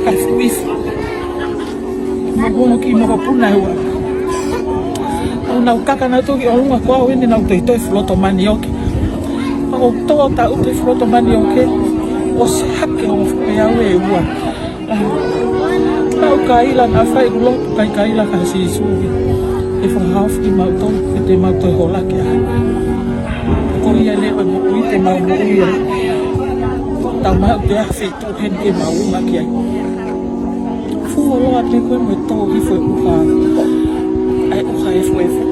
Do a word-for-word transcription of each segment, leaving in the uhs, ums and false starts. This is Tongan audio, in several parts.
Ka fuifu. Mo kono ki mokopuna ua. Nau kaka nautolu ki ʻolunga ko au eni nau toitoi fuloto manioke. Pea ko e tō taʻu te fuloto manioke. ʻOsi hake ʻo fupe au e ua. Nau kaila naʻa fai ʻeku lotu kaikaila kia Sīsū. ʻE fakahaofi kimautolu, ʻe te mau toe hola ki ai. Ko ia leva e moʻui te mau moʻui ai. Tau mau te afe. Tau heni ke mau uma ki ai. Fuoloa te koe mo e tō hifo e ʻuha. ʻAi ʻuha efuefu.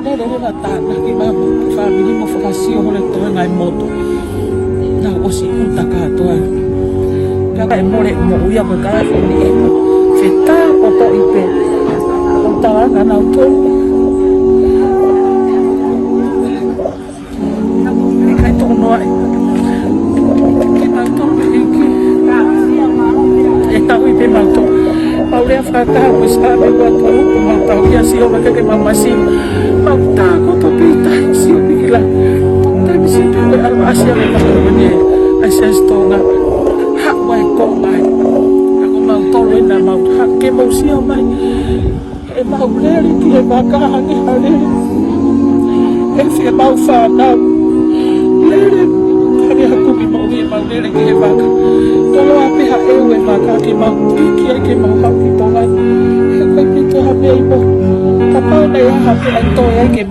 Lele leva tānaki mai mo e fāmili mo fakasio holo e toenga e motu. Nau ʻosi uta kātoa. Pea ka e mole mo uia ko e kāfoni e. Fetā ʻo toʻi pē. ʻO tānaki nautolu. ʻIkai tō noa ʻe. Ke mau tō pē ʻEiki. ʻE tau i pē mau tō. Mau lea fakataha mo e Saame ua tolu, mau tau ia sio ma ke ke mau masi. Mau tā ko tō pē i tahi sio pē ki la. Taimi sio pē ko e ʻalu ʻasi ʻa e kahawa ni. ʻAi sia si Tonga. Haʻu ai ko mai. Ako mau tō loi na mau. Ha ke mau sio mai. ʻE mau lele ki he vaka hangē ha lele ʻe he mau fānau. Lele hangē ha kumi moʻui ʻe mau lele ki he vaka. Koloa pē ha ʻeu e vaka ke mau piki ai ke mau hau ki Tonga. He ko e pito ha meʻa ʻi mo. Kapau naʻe ʻi ai ha meʻa ʻe toe ai ke